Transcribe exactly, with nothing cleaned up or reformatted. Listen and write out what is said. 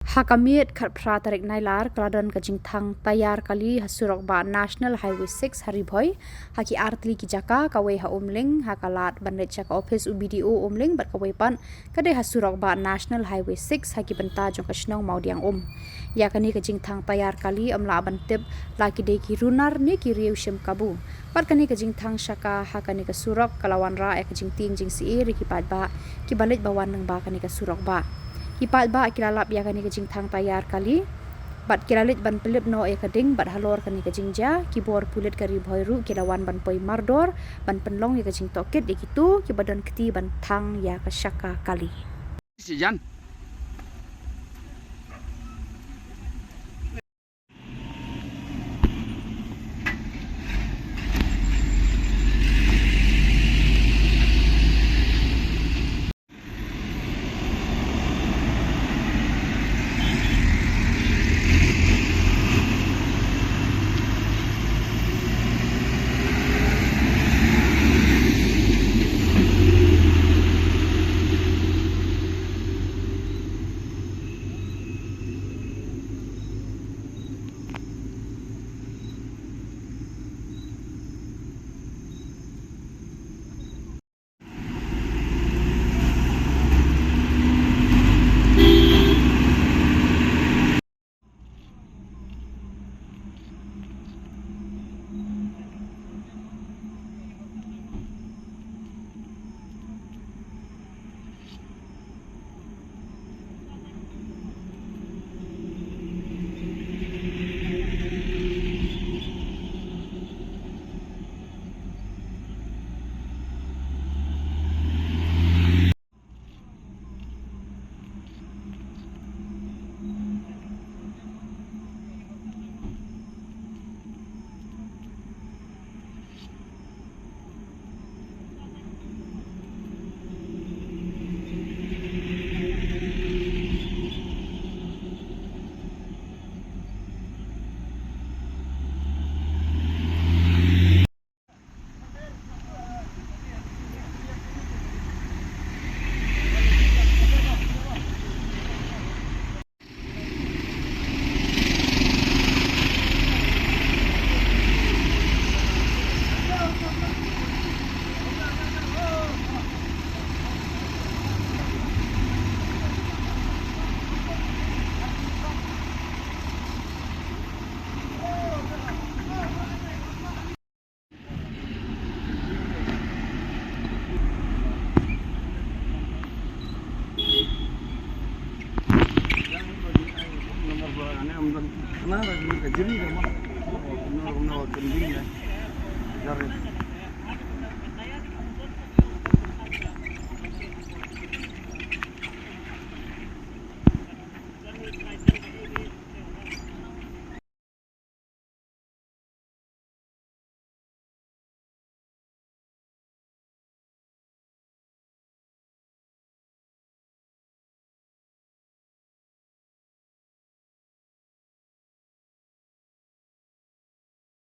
Ha ka miet khatphra tarik Nailar ka la don ka jingthang tayar kali ha surok bah National Highway six ha Ri Bhoi, ha ki artylli ki jaka, kawei ha Umling, ha ka lad ban leit sha ka ophis u B D O Umling, bad kawei pat ka dei ha surok bah National Highway six ha ki bynta jong ka shnong Mawdiangum. Ïa kane ka jingthang tayar kali ym lah ban tip la ki dei ki runar ne ki riew shim kabu. Bad kane ka jingthang shaka ha kane ka surok ka la wanrah ïa ka jingtieng jingsyier ïa ki paidbah kiba leit ba wan lyngba kane ka surok bah. Ki paidbah ki la lap ïa kane ka jingthang tayar kali bad ki la leit ban pynlip noh ïa ka ding, bad halor kane ka jingjia ki bor pulit ka Ri Bhoi ruh ki la wan ban poi mardor ban pynlong ïa ka jingtohkit ïa kito kiba don kti ban thang ïa ka shaka kali.